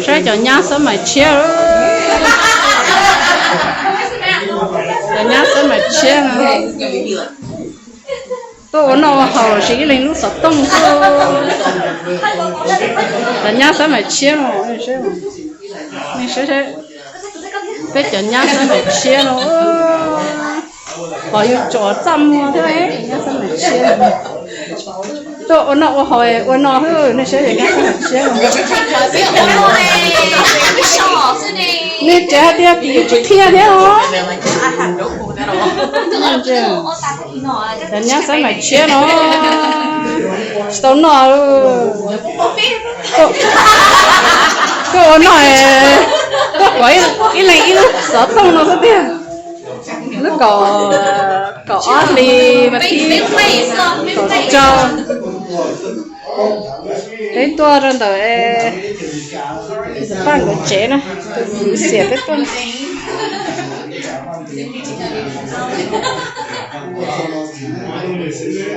Saib cov nyab xab mais tshiab. Cov nyab xab mais tshiab no. Tuaj ua noj ua haus los sis ib leeg lub xov tooj xwb. Cov nyab xab mais tshiab no. Peb cov nyab xab mais tshiab no. Pom yus tsom txaj muag thiab, nyab xab mais tshiab. Tuaj ua noj ua haus ua no xwb, nej saib cov nyab xab mais tshiab no. Nej tsev hais tias tim yus tsis thiab thiab os. Cov nyab xab mais tshiab no. Tsis tau noj. Tuaj ua noj, tuaj kov ib leeg ib lub xov tooj no xwb tiag. Lub kaum, kaum ob hlis mas thib kaum rau. Peb tuaj rau ntawm Paj nkawd tsev na, tus kwv xiam peb tuaj.